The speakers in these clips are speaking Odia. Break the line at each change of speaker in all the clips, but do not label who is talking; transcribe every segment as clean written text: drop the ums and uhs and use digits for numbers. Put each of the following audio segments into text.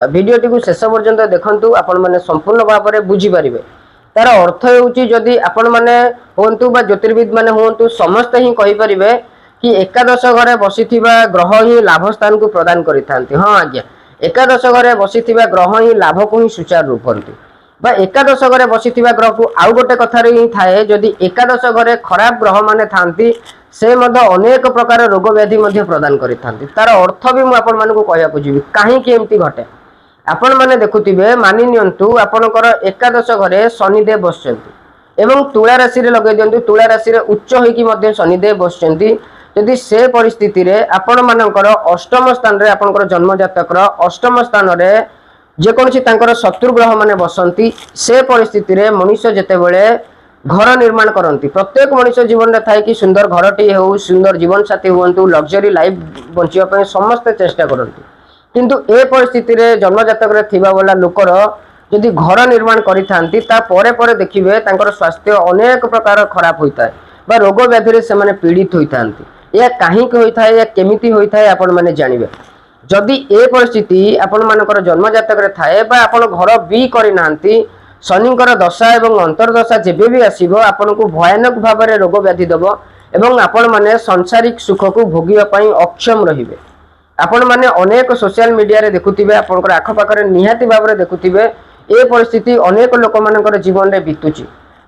ଭିଡ଼ିଓଟିକୁ ଶେଷ ପର୍ଯ୍ୟନ୍ତ ଦେଖନ୍ତୁ, ଆପଣମାନେ ସମ୍ପୂର୍ଣ୍ଣ ଭାବରେ ବୁଝିପାରିବେ। ତାର ଅର୍ଥ ହେଉଛି, ଯଦି ଆପଣମାନେ ହୁଅନ୍ତୁ ବା ଜ୍ୟୋତିର୍ବିଦ ମାନେ ହୁଅନ୍ତୁ, ସମସ୍ତେ ହିଁ କହିପାରିବେ କି ଏକାଦଶ ଘରେ ବସିଥିବା ଗ୍ରହ ହିଁ ଲାଭ ସ୍ଥାନକୁ ପ୍ରଦାନ କରିଥାନ୍ତି। ହଁ ଆଜ୍ଞା, ଏକାଦଶ ଘରେ ବସିଥିବା ଗ୍ରହ ହିଁ ଲାଭକୁ ହିଁ ସୁଚାରୁ ରୂପନ୍ତି ବା ଏକାଦଶ ଘରେ ବସିଥିବା ଗ୍ରହକୁ ଆଉ ଗୋଟେ କଥାରେ ହିଁ ଥାଏ, ଯଦି ଏକାଦଶ ଘରେ ଖରାପ ଗ୍ରହ ମାନେ ଥାନ୍ତି, ସେ ମଧ୍ୟ ଅନେକ ପ୍ରକାର ରୋଗ ବ୍ୟାଧି ମଧ୍ୟ ପ୍ରଦାନ କରିଥାନ୍ତି। ତାର ଅର୍ଥ ବି ମୁଁ ଆପଣମାନଙ୍କୁ କହିବାକୁ ଯିବି, କାହିଁକି ଏମିତି ଘଟେ। ଆପଣମାନେ ଦେଖୁଥିବେ, ମାନି ନିଅନ୍ତୁ ଆପଣଙ୍କର ଏକାଦଶ ଘରେ ଶନିଦେବ ବସିଛନ୍ତି ଏବଂ ତୁଳା ରାଶିରେ ଲଗେଇ ଦିଅନ୍ତୁ, ତୁଳା ରାଶିରେ ଉଚ୍ଚ ହୋଇକି ମଧ୍ୟ ଶନିଦେବ ବସିଛନ୍ତି। ଯଦି ସେ ପରିସ୍ଥିତିରେ ଆପଣମାନଙ୍କର ଅଷ୍ଟମ ସ୍ଥାନରେ, ଆପଣଙ୍କର ଜନ୍ମଜାତକର ଅଷ୍ଟମ ସ୍ଥାନରେ ଯେକୌଣସି ତାଙ୍କର ଶତ୍ରୁ ଗ୍ରହ ମାନେ ବସନ୍ତି, ସେ ପରିସ୍ଥିତିରେ ମଣିଷ ଯେତେବେଳେ ଘର ନିର୍ମାଣ କରନ୍ତି, ପ୍ରତ୍ୟେକ ମଣିଷ ଜୀବନରେ ଥାଏ କି ସୁନ୍ଦର ଘରଟିଏ ହେଉ, ସୁନ୍ଦର ଜୀବନସାଥୀ ହୁଅନ୍ତୁ, ଲକ୍ଜରୀ ଲାଇଫ ବଞ୍ଚିବା ପାଇଁ ସମସ୍ତେ ଚେଷ୍ଟା କରନ୍ତି। କିନ୍ତୁ ଏ ପରିସ୍ଥିତିରେ ଜନ୍ମଜାତକରେ ଥିବା ବାଲା ଲୋକର ଯଦି ଘର ନିର୍ମାଣ କରିଥାନ୍ତି, ତା ପରେ ପରେ ଦେଖିବେ ତାଙ୍କର ସ୍ୱାସ୍ଥ୍ୟ ଅନେକ ପ୍ରକାର ଖରାପ ହୋଇଥାଏ ବା ରୋଗ ବ୍ୟାଧିରେ ସେମାନେ ପୀଡ଼ିତ ହୋଇଥାନ୍ତି। ଏହା କାହିଁକି ହୋଇଥାଏ, ଏହା କେମିତି ହୋଇଥାଏ, ଆପଣମାନେ ଜାଣିବେ। ଯଦି ଏ ପରିସ୍ଥିତି ଆପଣମାନଙ୍କର ଜନ୍ମଜାତକରେ ଥାଏ ବା ଆପଣ ଘର ବି କରିନାହାନ୍ତି, ଶନିଙ୍କର ଦଶା ଏବଂ ଅନ୍ତର୍ଦଶା ଯେବେ ବି ଆସିବ, ଆପଣଙ୍କୁ ଭୟାନକ ଭାବରେ ରୋଗ ବ୍ୟାଧି ଦେବ ଏବଂ ଆପଣମାନେ ସଂସାରିକ ସୁଖକୁ ଭୋଗିବା ପାଇଁ ଅକ୍ଷମ ରହିବେ। ଆପଣମାନେ ଅନେକ ସୋସିଆଲ ମିଡିଆରେ ଦେଖୁଥିବେ, ଆପଣଙ୍କର ଆଖପାଖରେ ନିହାତି ଭାବରେ ଦେଖୁଥିବେ, ଏ ପରିସ୍ଥିତି ଅନେକ ଲୋକମାନଙ୍କର ଜୀବନରେ ବିତୁଛି।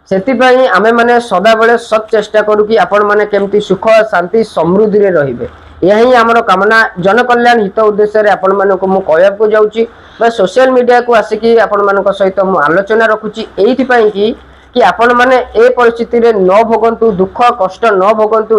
ସେଥିପାଇଁ ଆମେମାନେ ସଦାବେଳେ ସତ୍ ଚେଷ୍ଟା କରୁ କି ଆପଣମାନେ କେମିତି ସୁଖ, ଶାନ୍ତି, ସମୃଦ୍ଧିରେ ରହିବେ। ଏହା ହିଁ ଆମର କାମନା। ଜନକଲ୍ୟାଣ ହିତ ଉଦ୍ଦେଶ୍ୟରେ ଆପଣମାନଙ୍କୁ ମୁଁ କହିବାକୁ ଯାଉଛି ବା ସୋସିଆଲ ମିଡିଆକୁ ଆସିକି ଆପଣମାନଙ୍କ ସହିତ ମୁଁ ଆଲୋଚନା ରଖୁଛି ଏଇଥିପାଇଁ କି ଆପଣମାନେ ଏ ପରିସ୍ଥିତିରେ ନ ଭୋଗନ୍ତୁ, ଦୁଃଖ କଷ୍ଟ ନ ଭୋଗନ୍ତୁ।